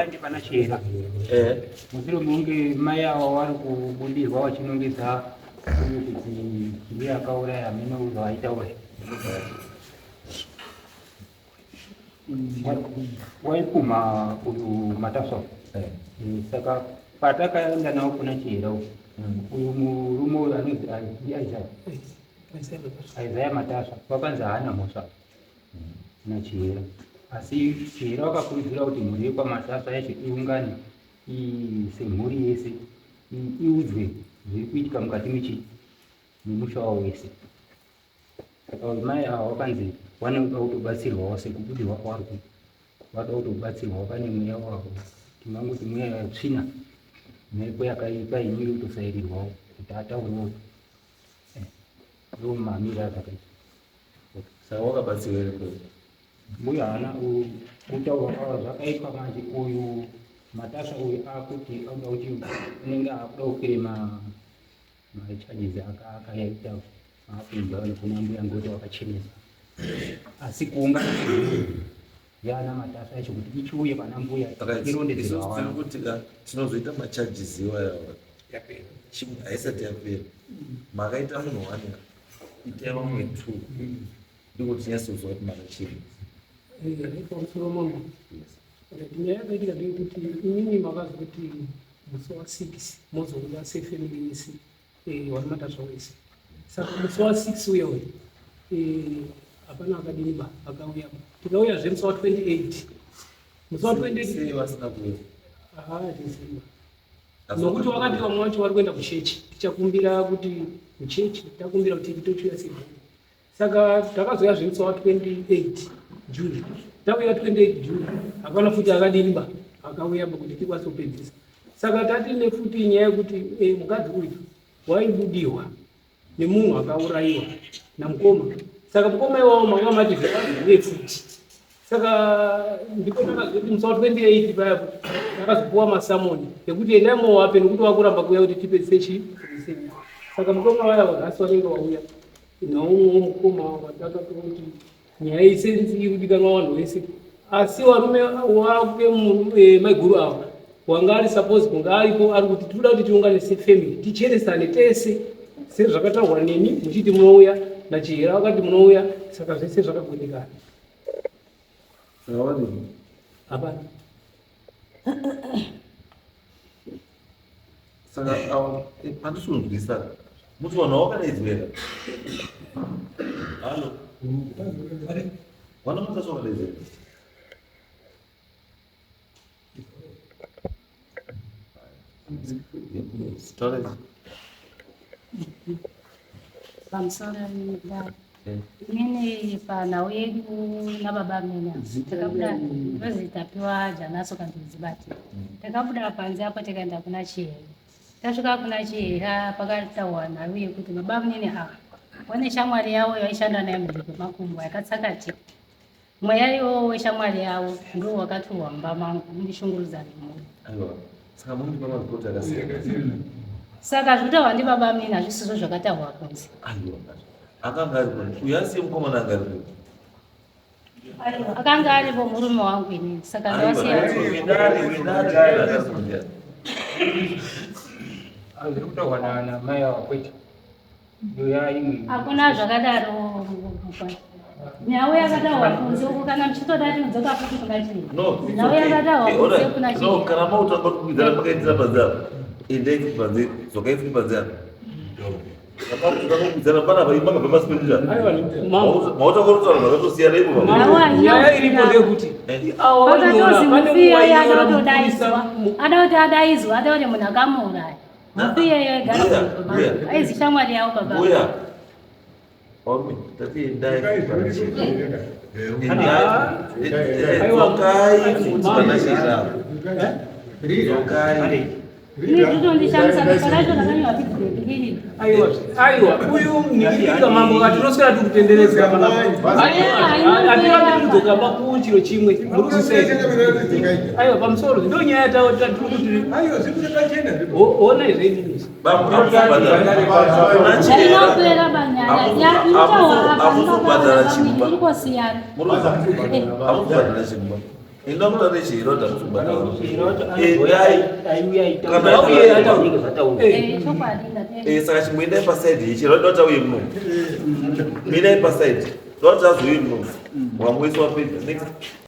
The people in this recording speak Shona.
vaende pana Chihera. Mushure mekunge mai ava vari kubudirwa vachinongedza uyu kuti ndiye akauraya hameno zvavaitaura. Waipumha uyu Mataswa. Saka patakaenda nawo kuna Chihera uku, uyu murume uyu anonzi ndiIsaiah. Isaiah Matasva wakanzi haana mhosva naChihera asi Chihera wakakurudzira kuti mhuri yekwaMatasva yacho iungane semhuri yese iudzwe zviri kuitika mukati mechi memusha wavo wese. Saka mai ava wakanzi vanoda kutobatsirwawo sekubudirwa kwavari kuita, vada kutobatsirwawo pane mweya wavo, tingangoti mweya yatsvina, mhepo yakaipa inenge kutosairirwawo kuti ataurewo. Ndo mamira azvakaita. Saka wakabatsirwa here mbuya? Mbuya haana kutaura kwavo zvakaitwa manje uyu Matasva uyu akuti akuda kuti unenge akuda kukwira macharges akayaita akubva kuna mbuya ngoti wakachenesa asi kuungana yana Matasva yacho kuti ichiuye pana mbuya irondedzerwa tiri kuti ka tinozoita macharges iwayo haisati yapera makaita munhu one itai vamwe two ndiko tinyatsozwa kuti makachena. Pamusoro mambo, nyaya yakaitika ndeyekuti inini makazoti musi wa 6 mozouya sefamily yese vari Matasva wese. Saka musi wa 6 uya uya hapana akadini ba akauya. Tikauyazve musi wa 28, musi wa 28 Sei vasina kuuya? Tiziva nokuti wakati vamwe vacho vari kuenda kuchechi, tichakumbira kuti kuchechi takumbira kuti tochiuya semhuri. Saka takazoya zvemusi wa 28 June. Tauya 28 June hapana futi akadini ba akauya ba kuti tikwanise kupedzisa. Saka tatine futi nyaya yekuti mukadzi uyu waibudiwa nemunhu akaurayiwa namukoma. Saka mukoma iwawo manga mati zvevazive futi. Saka ndipo takazoti musi wa 28 payapo takazopuwa masamoni ekuti endai mowape nekuti wakuramba kuuya kuti tipedzise chii. Saka mukoma vaya vagasi vanenge vauya naumwewo mukoma watakatoti nyaya isenzi iri kudikanwa vanhu vese, asi varume wake maiguru ava wanga ari suppose kunge aripo ari kuti tinoda kuti tiungane sefamily ticheresane tese sezvakataurwa nemi muchiti munouya naChihera vakati munouya, saka zvese zvakagundikana. Hapana. Saka handisi kunzwisisa muti vanhu vawakadaidzwa here? Halo, vana Matasva wakadaidzwa here? Taura. Pamusoro dai inini panhau yedu nababa mina takabuda ndozi Tapiwa Janaso Kandidzibati. Takabuda panze apo tikaenda kuna Chihera. Tasvika kuna Chihera pakataurwa nhau yekuti baba munini ava vane shamwari yavo yaishanda naye mhiri kwemakungwa yakatsakatika. Mweya iwowo weshamwari yavo ndiwo wakaturwa mumba mangu undishungurudza nemhuri. Aiwa, saka munondipa maripoti akasiyana. Saka zvekutaurwa ndibaba munini hazvisizvo zvakataurwa kunze. Aiwa, akanga aripo uyu asiye mukomana anga aripo. Aiwa, akanga aripo murume wangu inini, saka ndawasiya. Zviri kutaurwa namai ava kwete. Hakuna zvakadaro. Nhau yakataurwa kunze uko, kana muchitoda tinodzoka futi kuna chii. Nhau yakataurwa kunze kuna chii. No, kana mautanga kukwidza makaitira panze apa, endai futi panze, dzokai futi panze apa. Kukwidza panapa makabva pasi pedu mautanga kutaura zvakatosiyana ipo. Nyaya iripo ndeyekuti ava vanyora Pakatozi pane mufi nguva iyeye ada inyora kutodaidzwa, mupurisa ada kuti adaidzwa, ada kuti munhu akamuuraya. Mufi iyeye aigara Mbuya, kumba mbuya. aizi shamwari yavo baba. Mbuya, varume, tati endai futi pana chii. Endai, dzokai futi pana chii. Dzokai. Ini zvitondishamisa pepa racho rakanyorwa feedback riri. Aiwa, aiwa, uyu ningirika mambo katinoswera tiri kutenderedzwa panapa. Hatirambi kudzoka pakuchiro chimwe murikuzwisei. Aiwa, pamusoro ndo nyaya tiri kuti ona izveinini. Inopera banyaya inotaurwa apa Hamuzobhadhara chimba. iri kosiyana. Hamuzobhadhara chimba. Enda mutare chihera kuti hamusi kubata Eh, saka chimboendai pasaidi yechihera kuti auye muno. Mirai pasaidi. Ndoda kuti azouye muno. Wamboiswa pedza. Next.